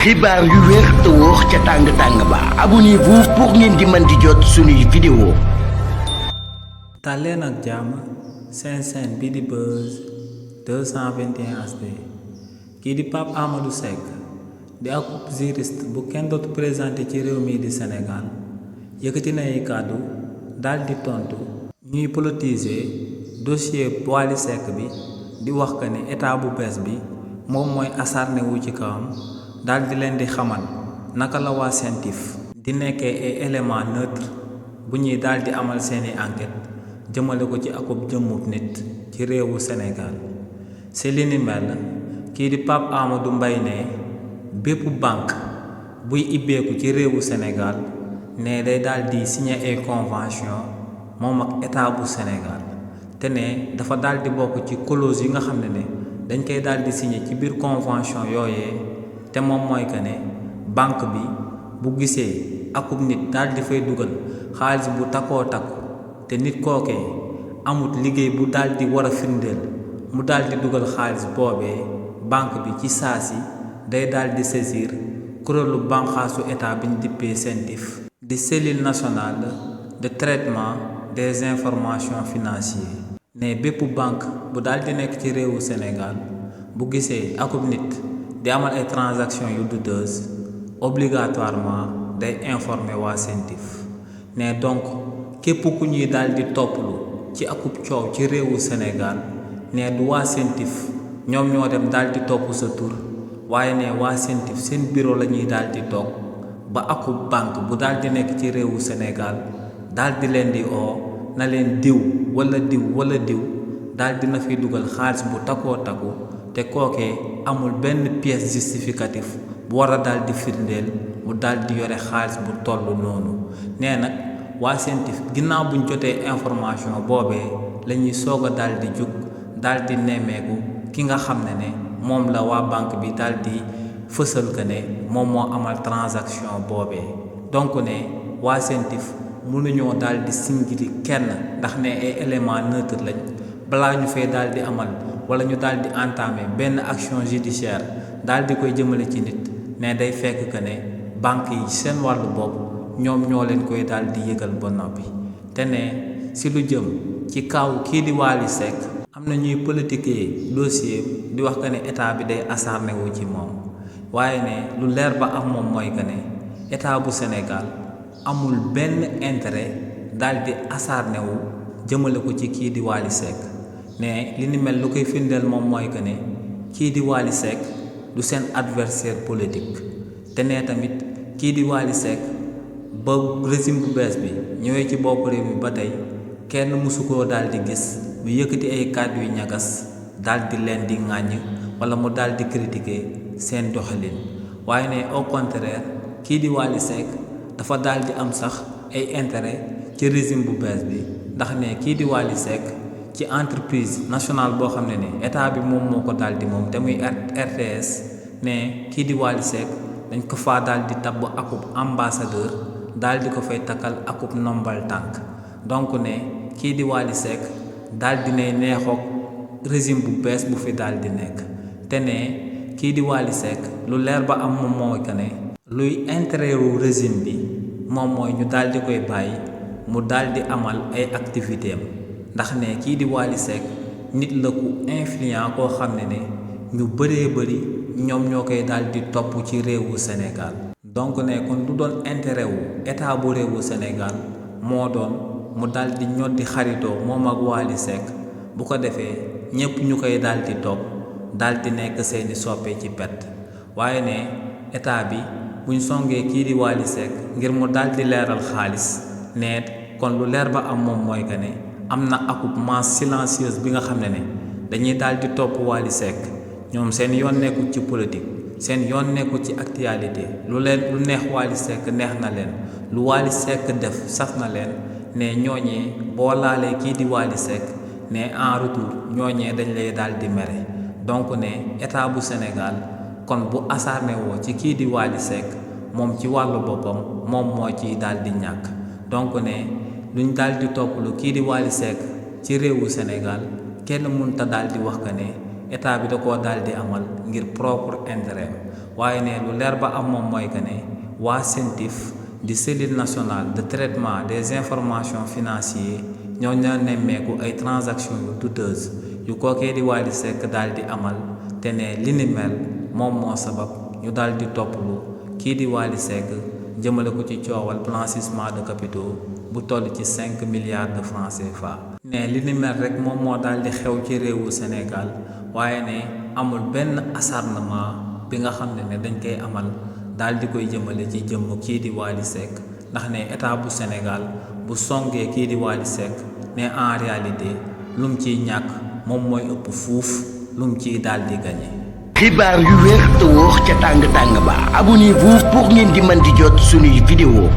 xibaar yu wér te wóor ca tàng-tàng ba abonnez-vous pour ngeen di mën di jot suñuy vidéo. tàlleen ak jàmm seen bi di Buzz 221 HD kii di Pape Amadou Seck di ak juriste bu kenn dootu présenté ci réew mi di Sénégal yëkkati na ay kàddu daal di tontu ñuy politiser dossier Wally Seck bi di wax que ne état bu bees bi moom mooy acharné wu ci kawam daal di leen di xamal naka la waa CENTIF di nekkee ay élément neutre bu ñuy daal di amal seeni enquête jëmale ko ci akub jëmmub nit ci réewu Sénégal si li ni mel kii di Pape Amadou Mbaye ne bépp banque buy ibbeeku ci réewu Sénégal ne day daal di signé ay convention moom ak état bu Sénégal te ne dafa daal di bokk ci clause yi nga xam ne dañ koy daal di signé ci biir convention yooyee te moom mooy que ne banque bi bu gisee akub nit daal di fay dugal xaalis bu takkoo takku te nit kookee amut liggéey bu daal di war a firndeel mu daal di dugal xaalis boobee banque bi ci saa si day daal di saisir kuréelu banqaasu état bi ñu dippee CENTIF di cellule nationale de traitement des informations financières ne bépp banque bu daal di nekk ci réewu Sénégal bu gisee akub nit di amal ay transactions yu douteuses obligatoirement day informer waa CENTIF ne donc képp ku ñuy daal di topplu ci akub coow ci réewu Sénégal ne du waa CENTIF ñoom ñoo dem daal di topp sa tur waaye ne waa CENTIF seen bureau la ñuy daal di toog ba akub banque bu daal di nekk ci réewu Sénégal daal di leen di oo na leen diw wala diw daal dina fiy dugal xaalis bu takkoo takku te kookee amul benn pièce justificatif bu war a daal di firndeel mu daal di yore xaalis bu toll noonu nee nag waa CENTIF ginnaaw buñ jotee information boobee la ñuy soog a daal di jug daal di nemmeeku ki nga xam ne moom la waa banque bi daal di fësal que ne moom moo amal transaction boobee donc ne waa CENTIF mënuñoo daal di singili kenn ndax ne ay élément neutre lañ balaa ñu fay daal di amal wala ñu daal di entamer benn action judiciaire daal di koy jëmale ci nit ne day fekk que ne banque yi seen wàllu bopp ñoom ñoo leen koy daal di yëgal ba noppi te ne si lu jëm ci kaw kii di Wally Seck am na ñuy politiquer dossier di wax que ne état bi day acharné wu ci moom waaye ne lu leer ba am moom mooy que ne état bu Sénégal amul benn intérêt daal di acharné wu jëmale ko ci kii di Wally Seck ne li ni mel lu koy firndeel moom mooy que ne kii di Wally Seck du seen adversaire politique te ne tamit kii di Wally Seck ba régime bu bees bi ñëwee ci bopp réew mi ba tey kenn mësu koo daal di gis mu yëkkati ay kàddu yu ñagas daal di leen di ŋàññ wala mu daal di critiquer seen doxalin waaye ne au contraire kii di Wally Seck dafa daal di am sax ay intérêt ci régime bu bees bi ndax ne kii di Wally Seck ci entreprise nationale boo xam ne état bi moom moo ko daal di moom te muy RTS ne kii di Wally Seck dañ ko faa daal di tabb akub ambassadeur daal di ko fay takkal akub nombal tànk donc ne kii di Wally Seck daal di ne neexook régime bu bees bu fi daal di nekk te ne kii di Wally Seck lu leer ba am moom mooy que ne luy intérêt wu régime bi moom mooy ñu daal di koy bàyyi mu daal di amal ay activité am ndax ne kii di Wally Seck nit la ku influent koo xam ne ñu bëree bëri ñoom ñoo koy daal di topp ci réewu Sénégal donc ne kon du doon intérêt wu état bu réewu Sénégal moo doon mu daal di ñoddi xaritoo moom ak Wally Seck bu ko defee ñépp ñu koy daal di topp daal di nekk seeni soppe ci pet waaye ne état bi buñ songee kii di Wally Seck ngir mu daal di leeral xaalis ne kon lu leer ba am moom mooy que ne am na akub masse silencieuse bi nga xam ne dañuy daal di topp Wally Seck ñoom seen yoon nekkul ci politique seen yoon nekkul ci actualité lu neex Wally Seck neex na leen lu Wally Seck def saf na leen ne ñooñee boo laalee kii di Wally Seck ne en retour ñooñee dañ lay daal di mere donc ne état bu Sénégal kon bu acharné woo ci kii di Wally Seck moom ci wàllu boppam moom moo ciy daal di ñàkk donc ne luñ daal di topp lu kii di Wally Seck ci réewu Sénégal kenn mënta daal di wax que ne état bi da koo daal di amal ngir propre intérêt waaye ne lu leer ba am moom mooy que ne waa CENTIF di cellule nationale de traitement des informations financières ñoo ña nemmeeku ay transactions yu douteuses yu kookee di Wally Seck daal di amal te ne li ni mel moom moo sabab ñu daal di topplu kii di Wally Seck jëmale ko ci coowal blanchissement de capitaux bu toll ci 5 milliards de francs CFA. ne li ni mel rek moom moo daal di xew ci réewu Sénégal waaye ne amul benn acharnement bi nga xam ne dañ koy amal daal di koy jëmale ci jëmm kii di Wally Seck ndax ne état bu Sénégal bu songee kii di Wally Seck ne en réalité lum ciy ñàkk moom mooy ëpp fuuf lum ciy daal di gagné. xibaar yu wér te wóor ca tàng tàng ba abonnez-vous pour ngeen di mën di jot sunuy vidéo